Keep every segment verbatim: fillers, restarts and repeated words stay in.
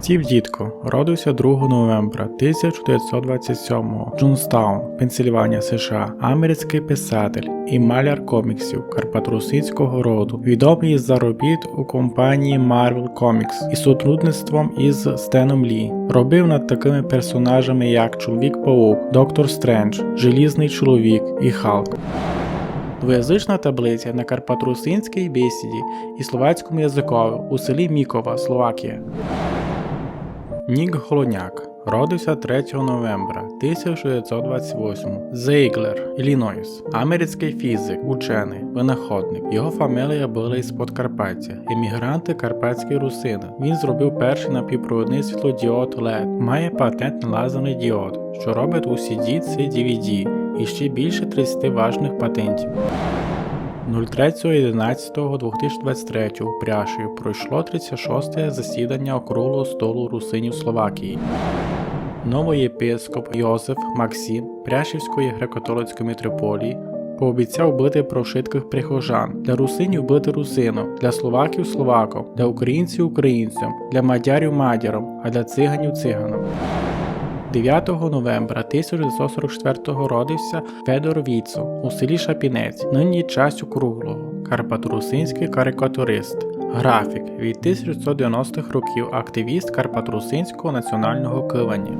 Стів Дітко родив ся другого новембра тисяча девятсот двадцять сьомого в Джонстаун, Пенсильванія, С Ш А, америцькый писатель і маляр коміксів карпаторусинського роду, відомый із-за робіт у компанії Marvel Comics і сотрудництвом із Стеном Лі. Робив над такыми персонажами, як Чоловік-паук, Доктор Стрендж, Желізный чоловік і Халк. Двоязычна таблиця на карпаторусинській бесіді і словацькому языкови у селі Мікова, Словакія. Нік Голодняк родив ся третього новембра тисяча девятсот двадцять восьмого в Зейглер, Іллінойс. Америцькый фізик, ученый, вынаходник. Його фамілія была із Подкарпатя. Емігранты карпатські русины. Він зробив першый напівпровідный світлодіод лед. Має патент на лазерный діод, што робить у сі ді ци ді ві ді, і ще більше тридцяти важных патентів. Нуль третього одинадцятого двох тисяч двадцять третього у Пряшеві пройшло тридцять шосте засіданя Округлого столу русинів Словакії. Новый єпископ Йозеф Максим Пряшівської греко-католицької митрополії пообіцяв быти про вшыткых прихожан. Для русинів быти русином, для словаків словаком, для українців українцем, для мадярів мадяром, а для циганів циганом. Девятого новембра тисяча девятсот сорок четвертого родив ся Федор Віцо у селі Шапінець, нині часть Округлого, карпаторусинськый карикатурист, графік, від тисяча девятсот девяностых років активіст карпаторусинського національного кываня.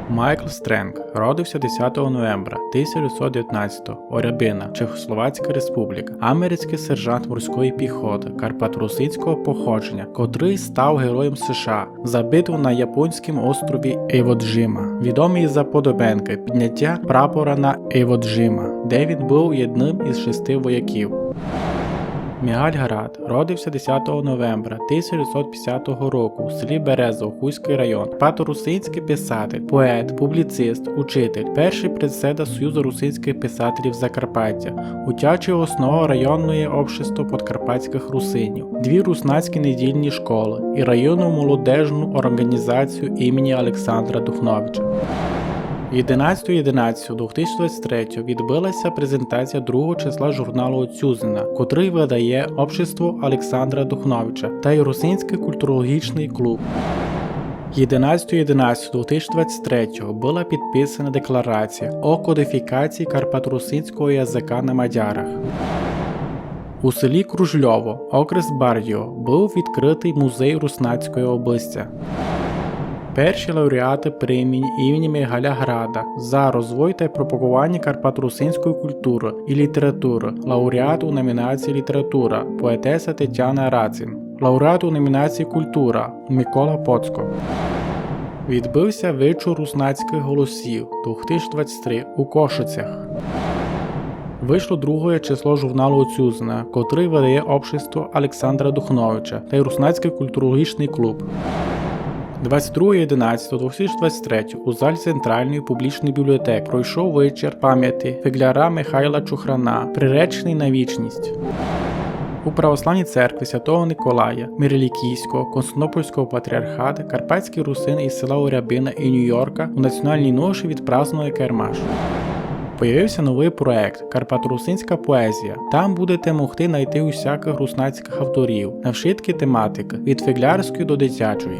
Майкл Стренґ родив ся десятого новембра тисяча девятсот девятнадцятого, Орябина, Чехословацька Республіка, америцькый сержант морської піхоты карпаторусинського походженя, котрый став героєм С Ш А за битву на японському острові Іво Джима, відомый за подобенкы підняття прапора на Іво Джима, де він быв єдным із шести вояків. Мігаль Град родив ся десятого новембра тисяча девятсот пятдесятого року в селі Березово, Хустськый район. Карпаторусинськый писатель, поет, публіцист, учитель, першый председа Союзу русинськых писателів Закарпаття, утячий основа районного общества подкарпатськых русинів, дві руснацькі недільні школы і районну молодежну орґанізацію імені Олександра Духновича. Єдинадцятого одинадцятого двох тисяч двадцять третього відбыла ся презентація другого числа журналу Отцюзина, котрый выдає общество Олександра Духновича тай Русинськый культурологічный клуб. Єдинадцятого одинадцятого двох тисяч двадцять третього была підписана декларація о кодифікації карпаторусинського языка на мадярах. У селі Кружльово, окрест Бардіво, быв відкрытый музей руснацького обыстя. Перші лауреаты премії імені Мігаля Града за розвой та пропагованя карпаторусинської культуры і літературы, лауреат у номінації «Література» поетеса Тетяна Рацин, лауреат у номінації «Культура» Микола Поцко. Відбыв ся Вечур руснацькых голосів двох тисяч двадцять три у Кошицях. Вышло другоє число журналу Отцюзина, котрый выдає общество Олександра Духновича тай Руснацькый культурологічный клуб. Двадцять другого одинадцятого двох тисяч двадцять третього у залі Центральної публічної бібліотекы пройшов вечір памяти фіґляра Михайла Чухрана, приреченый на вічність. У Православній церкві Святого Николая Мирилікійського Константинопольського патріархата карпатські русины із села Орябина і Нью-Йорка у націоналній ноші відпраздновали Кермаш. Появив ся новый проект «Карпаторусинська поезія». Там будете могти найти усякых руснацькых авторів на вшыткі тематикы, від фіґлярської до дитячої.